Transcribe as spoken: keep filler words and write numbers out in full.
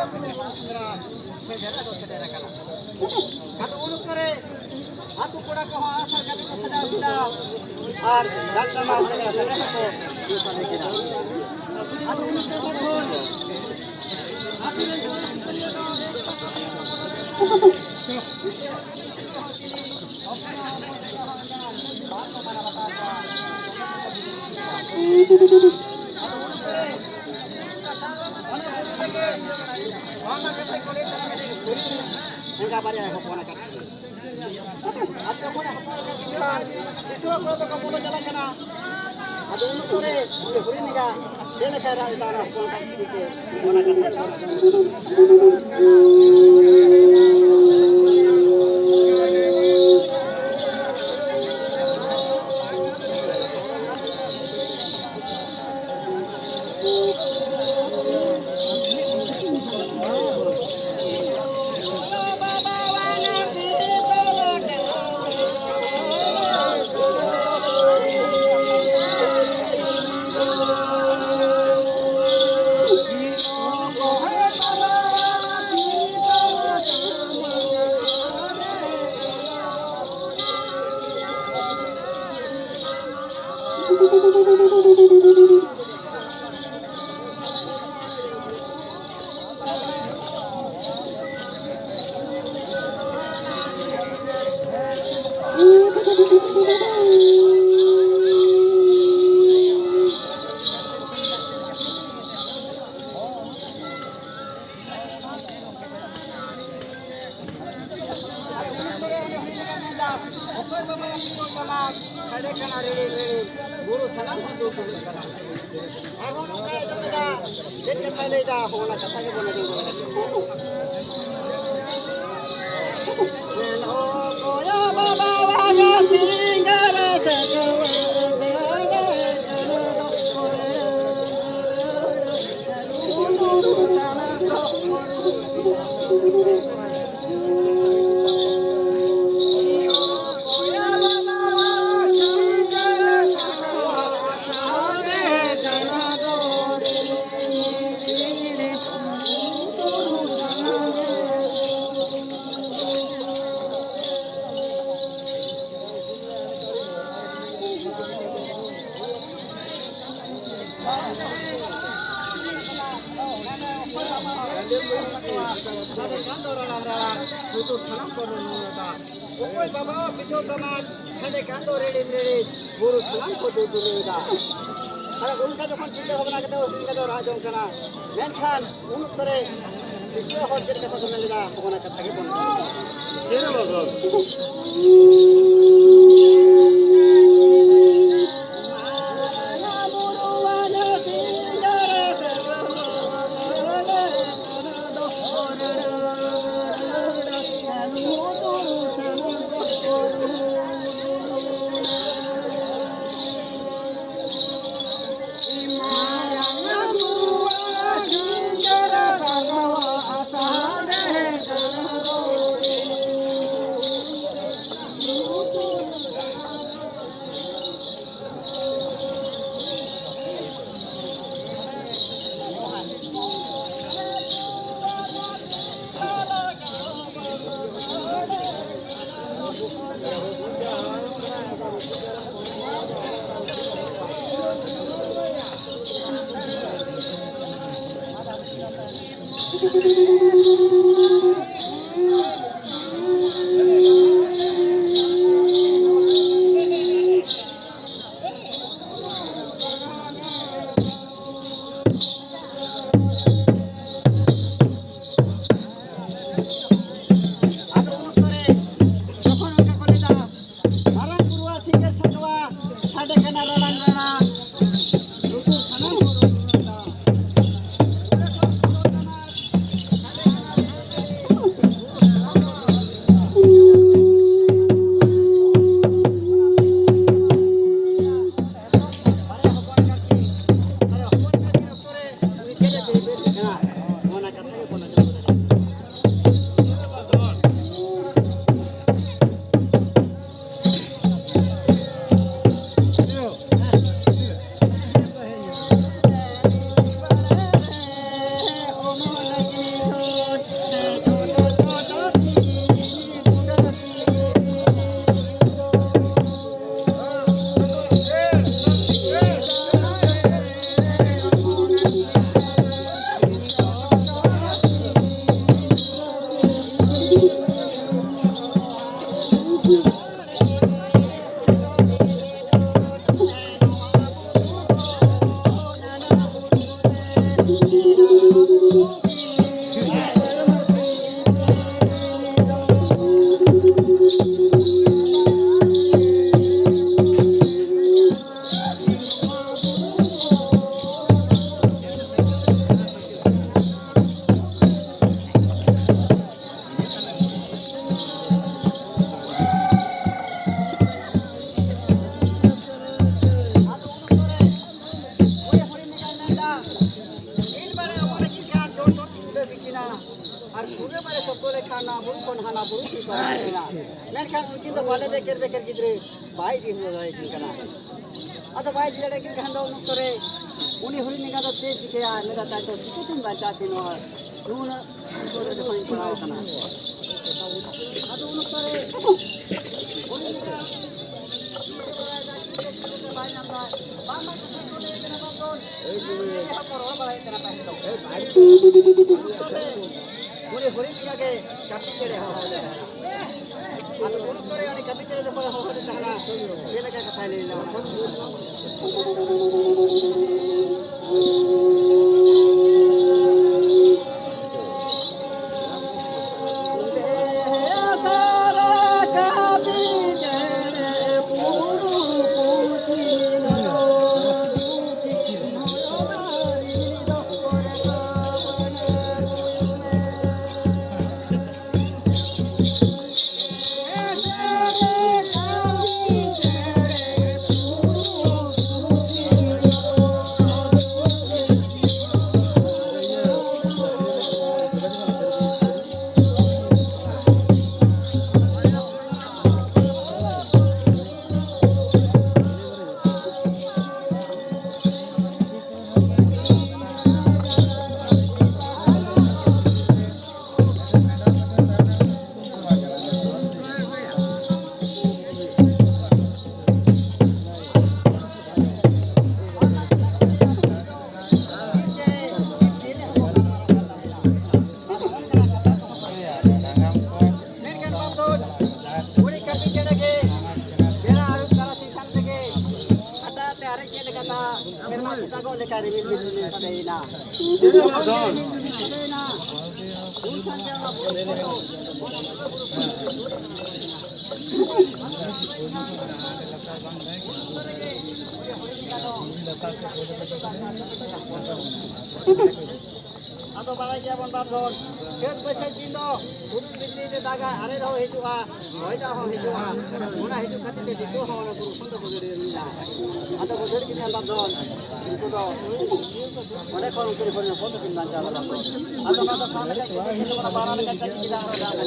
ᱥᱮᱴᱮᱨ ᱫᱚ ᱥᱮᱴᱮᱨ ᱟᱠᱟᱱᱟ᱾ ᱟᱫᱚ ᱩᱱ ᱚᱠᱛᱚ ᱨᱮ ᱟᱹᱛᱩ ᱠᱚᱲᱟ ᱠᱚᱦᱚᱸ ᱟᱥᱟ ᱠᱟᱛᱮ ᱠᱚ ᱥᱟᱡᱟᱣ ᱠᱮᱫᱟ ᱟᱨ ᱜᱟᱲ ᱴᱟᱸᱰᱟ ᱥᱮᱴᱮᱨ ᱠᱟᱛᱮ ᱠᱚ ᱥᱟᱰᱮ ᱠᱮᱫᱟ᱾ ᱟᱫᱚ ᱩᱱ ᱚᱠᱛᱚ ᱠᱷᱚᱱ ᱮᱸᱜᱟ ᱵᱟᱨᱭᱟ ᱦᱚᱯᱚᱱ ᱟᱠᱟᱫ ᱠᱤᱱᱟ᱾ ᱟᱨ ᱡᱚᱠᱷᱚᱱ ᱦᱚᱯᱚᱱ ᱟᱠᱟᱫ ᱠᱤᱱ ᱠᱷᱟᱱ ᱫᱤᱥᱣᱟᱹ ᱠᱚᱲᱟ ᱫᱚᱠᱚ ᱵᱚᱞᱚ ᱪᱟᱞᱟᱜ ᱠᱟᱱᱟ᱾ ᱟᱫᱚ ᱩᱱ ᱚᱠᱛᱚ ᱨᱮ ᱩᱱᱤ ᱦᱩᱰᱤᱧ ᱮᱸᱜᱟ ᱪᱮᱫ ᱞᱮᱠᱟᱭ ᱨᱟᱜ ᱮᱫᱟ, ᱚᱱᱟ ᱦᱚᱯᱚᱱ ᱟᱠᱟᱫ ᱠᱷᱟᱹᱛᱤᱨ ᱛᱮ ᱚᱱᱟ ᱠᱟᱛᱷᱟ ᱜᱮ ᱵᱚᱱ ᱟᱸᱡᱚᱢ ᱮᱫᱟ᱾ ᱚᱠᱚᱭ ᱵᱟᱵᱟ ᱟᱹᱛᱩ ᱠᱚ ᱪᱟᱞᱟᱜ, ᱥᱟᱰᱮ ᱠᱟᱱᱟ ᱨᱤᱲᱤᱢ ᱨᱤᱲᱤᱢ, ᱵᱩᱨᱩ ᱥᱟᱱᱟᱢ ᱦᱚᱸ ᱫᱩᱞ ᱫᱩᱞᱩᱜ ᱠᱟᱱᱟ᱾ ᱟᱨᱦᱚᱸ ᱱᱚᱝᱠᱟᱭ ᱟᱸᱡᱚᱢ ᱮᱫᱟ, ᱪᱮᱫ ᱠᱟᱛᱷᱟᱭ ᱞᱟᱹᱭ ᱮᱫᱟ, ᱦᱚᱸ, ᱚᱱᱟ ᱠᱟᱛᱷᱟ ᱜᱮᱵᱚᱱ ᱟᱸᱡᱚᱢ ᱜᱚᱫ ᱞᱮᱜᱮ᱾ ᱥᱟᱰᱮ ᱠᱟᱱ ᱫᱚ ᱨᱟᱲᱟ ᱨᱟᱲᱟ, ᱞᱩᱛᱩᱨ ᱥᱟᱱᱟᱢ ᱠᱚ ᱨᱩᱢᱩᱭᱮᱫᱟ᱾ ᱚᱠᱚᱭ ᱵᱟᱵᱟᱣᱟᱜ ᱵᱤᱡᱚᱭ ᱫᱟᱱᱟ, ᱥᱟᱰᱮ ᱠᱟᱱ ᱫᱚ ᱨᱮᱲᱮᱢ ᱨᱮᱲᱮ, ᱵᱩᱨᱩ ᱥᱟᱱᱟᱢ ᱠᱚ ᱫᱩᱫᱩᱞᱮᱫᱟ᱾ ᱟᱨ ᱚᱱᱠᱟ ᱡᱚᱠᱷᱚᱱ ᱪᱤᱱᱛᱟᱹ ᱵᱷᱟᱵᱽᱱᱟ ᱠᱟᱛᱮ ᱚᱱᱠᱟ ᱫᱚ ᱨᱟᱦᱟ ᱡᱚᱝ ᱠᱟᱱᱟ, ᱢᱮᱱᱠᱷᱟᱱ ᱩᱱ ᱚᱠᱛᱚ ᱨᱮ ᱫᱤᱥᱩᱣᱟᱹ ᱦᱚᱲ ᱪᱮᱫ ᱠᱟᱛᱷᱟ ᱠᱚ ᱢᱮᱱ ᱞᱮᱫᱟ, ᱚᱱᱟ ᱠᱟᱛᱷᱟ ᱜᱮ ᱵᱚᱱ ᱟᱫᱚ ᱩᱱ ᱚᱠᱛᱚ ᱨᱮ ᱡᱚᱠᱷᱚᱱ ᱚᱱᱠᱟ ᱠᱚ ᱞᱟᱹᱭᱫᱟ, ᱢᱟᱨᱟᱝ ᱵᱩᱨᱩᱣᱟᱜ ᱥᱤᱸᱜᱟᱹ ᱥᱟᱠᱣᱟ ᱥᱟᱰᱮ ᱠᱟᱱᱟ ᱨᱟᱲᱟᱝ ᱨᱟᱲᱟᱝ᱾ ᱱᱩᱠᱩ ᱥᱟᱱᱟᱢ ᱠᱚ ᱨᱩᱢᱩᱭᱮᱫᱟ᱾ ᱚᱸᱰᱮ ᱠᱷᱚᱱ ᱥᱚᱫᱚᱨ ᱠᱟᱱᱟ ᱥᱟᱰᱮ ᱠᱟᱱᱟ ᱨᱟᱲᱟᱝ ᱨᱟᱲᱟᱝ᱾ ᱟᱨ ᱠᱩᱲᱟᱹ ᱵᱟᱲᱮ ᱥᱚᱵᱫᱚ ᱞᱮᱠᱷᱟᱱ ᱱᱚᱣᱟ ᱵᱩᱨᱩ ᱠᱷᱚᱱ ᱦᱟᱱᱟ ᱵᱩᱨᱩ ᱠᱤᱱ ᱯᱟᱨᱚᱢ ᱮᱱᱟ᱾ ᱢᱮᱱᱠᱷᱟᱱ ᱩᱱᱠᱤᱱ ᱫᱚ ᱵᱟᱞᱮ ᱵᱮᱠᱮᱨ ᱵᱮᱠᱮᱨ ᱜᱤᱫᱽᱨᱟᱹ ᱵᱟᱭ ᱤᱫᱤ ᱦᱚᱪᱚ ᱫᱟᱲᱮᱭᱟᱠᱤᱱ ᱠᱟᱱᱟ᱾ ᱟᱫᱚ ᱵᱟᱭ ᱤᱫᱤ ᱫᱟᱲᱮᱭᱟᱠᱤᱱ ᱠᱷᱟᱱ ᱫᱚ ᱩᱱ ᱚᱠᱛᱚ ᱨᱮ ᱩᱱᱤ ᱦᱩᱰᱤᱧ ᱮᱸᱜᱟ ᱫᱚ ᱪᱮᱫ ᱪᱤᱠᱟᱹᱭᱟ? ᱢᱮᱱᱫᱟ, ᱛᱟᱭ ᱛᱚ ᱪᱤᱠᱟᱹᱛᱤᱧ ᱵᱟᱧᱪᱟᱣ ᱠᱤᱱ ᱱᱚᱣᱟ ᱱᱩᱱᱟᱹᱜ ᱩᱛᱟᱹᱨ ᱨᱮ ᱡᱚᱠᱷᱚᱱᱤᱧ ᱯᱟᱲᱟᱣ ᱠᱟᱱᱟ᱾ ᱟᱫᱚ ᱩᱱ ᱚᱠᱛᱚ ᱨᱮ ᱩᱱᱤ ᱵᱟᱭ ᱧᱟᱢ ᱮᱫᱟ᱾ ᱵᱟᱝ ᱵᱟᱝ ᱠᱟᱛᱷᱟ ᱠᱚ ᱞᱟᱹᱭ ᱠᱟᱱᱟ ᱵᱟᱝ ᱫᱚ᱾ ᱦᱚᱲ ᱵᱟᱲᱟᱭ ᱠᱟᱱᱟ ᱛᱟᱦᱮᱸ ᱫᱚ᱾ ᱩᱱᱤ ᱦᱩᱰᱤᱧ ᱞᱮᱠᱟ ᱜᱮ ᱠᱟᱹᱯᱤ ᱪᱮᱬᱮ ᱦᱚᱸ ᱦᱚᱦᱚ ᱞᱮᱫᱟ᱾ ᱟᱫᱚ ᱩᱱ ᱚᱠᱛᱚ ᱨᱮ ᱩᱱᱤ ᱠᱟᱹᱯᱤ ᱪᱮᱬᱮ ᱡᱚᱠᱷᱚᱱ ᱦᱚᱦᱚ ᱞᱮᱫ ᱛᱟᱦᱮᱱᱟ, ᱪᱮᱫ ᱞᱮᱠᱟ ᱠᱟᱛᱷᱟᱭ ᱞᱟᱹᱭ ᱞᱮᱫᱟ? ᱢᱮᱱᱠᱷᱟᱱ ᱵᱟᱯᱫᱷᱚᱱ, ᱩᱱᱤ ᱠᱟᱹᱯᱤ ᱪᱮᱬᱮ ᱜᱮ ᱵᱮᱲᱟ ᱟᱹᱨᱩᱵ ᱛᱟᱨᱟᱥᱤᱧ ᱠᱷᱟᱱ ᱛᱮᱜᱮ ᱦᱟᱴᱟᱜ ᱛᱮ ᱟᱨᱮᱡ ᱠᱮᱫ ᱞᱮᱠᱟ ᱫᱟᱜ ᱥᱮᱨᱢᱟ ᱥᱮᱛᱟᱜᱚᱜ ᱞᱮᱠᱟ ᱨᱤᱢᱤᱞ ᱵᱤᱡᱽᱞᱤ ᱥᱟᱰᱮᱭᱮᱱᱟ᱾ ᱡᱚᱠᱷᱚᱱ ᱜᱮ ᱨᱤᱢᱤᱞ ᱵᱤᱡᱽᱞᱤ ᱥᱟᱰᱮᱭᱮᱱᱟ, ᱩᱱ ᱠᱷᱟᱱ ᱜᱮ ᱚᱱᱟ ᱵᱩᱨᱩ ᱠᱷᱚᱱ ᱫᱚ, ᱚᱱᱟ ᱵᱩᱨᱩ ᱠᱷᱚᱱ ᱫᱚ ᱩᱱ ᱚᱠᱛᱚ ᱨᱮᱜᱮ ᱩᱱᱤ ᱦᱩᱰᱤᱧ ᱮᱸᱜᱟ ᱫᱚ ᱟᱫᱚ ᱵᱟᱲᱟᱭ ᱜᱮᱭᱟᱵᱚᱱ ᱵᱟᱯᱫᱷᱚᱱ, ᱪᱟᱹᱛ ᱵᱟᱹᱭᱥᱟᱹᱠᱷ ᱫᱤᱱ ᱫᱚ ᱦᱩᱰᱩᱨ ᱵᱤᱡᱽᱞᱤ ᱛᱮ ᱫᱟᱜᱟᱭ, ᱟᱨᱮᱞ ᱦᱚᱸ ᱦᱤᱡᱩᱜᱼᱟ, ᱦᱚᱭ ᱫᱟᱜ ᱦᱚᱸ ᱦᱤᱡᱩᱜᱼᱟ᱾ ᱚᱱᱟ ᱦᱤᱡᱩᱜ ᱠᱷᱟᱹᱛᱤᱨ ᱛᱮ ᱫᱤᱥᱩᱣᱟᱹ ᱦᱚᱸ ᱚᱱᱟ ᱵᱩᱨᱩ ᱠᱷᱚᱱ ᱫᱚ ᱵᱚ ᱫᱟᱹᱲ ᱮᱱᱟ᱾ ᱟᱫᱚ ᱵᱚ ᱫᱟᱹᱲ ᱠᱮᱫᱟ ᱵᱟᱯᱫᱷᱚᱱ᱾ ᱩᱱᱠᱩ ᱫᱚ ᱚᱸᱰᱮ ᱠᱷᱚᱱ ᱩᱱᱠᱩ ᱡᱚᱠᱷᱚᱱ ᱧᱟᱯᱟᱢ ᱫᱚᱠᱤᱱ ᱵᱟᱧᱪᱟᱣ ᱠᱟᱫᱟ ᱠᱚ᱾ ᱟᱫᱚ ᱚᱱᱟ ᱫᱚ ᱥᱟᱶ ᱞᱮᱠᱟ ᱪᱮᱫ ᱞᱮᱠᱟ ᱵᱟᱲᱟ ᱞᱮᱠᱟ ᱪᱮᱫ ᱪᱮᱫᱟᱜ ᱦᱚᱨᱚᱜ ᱫᱟ?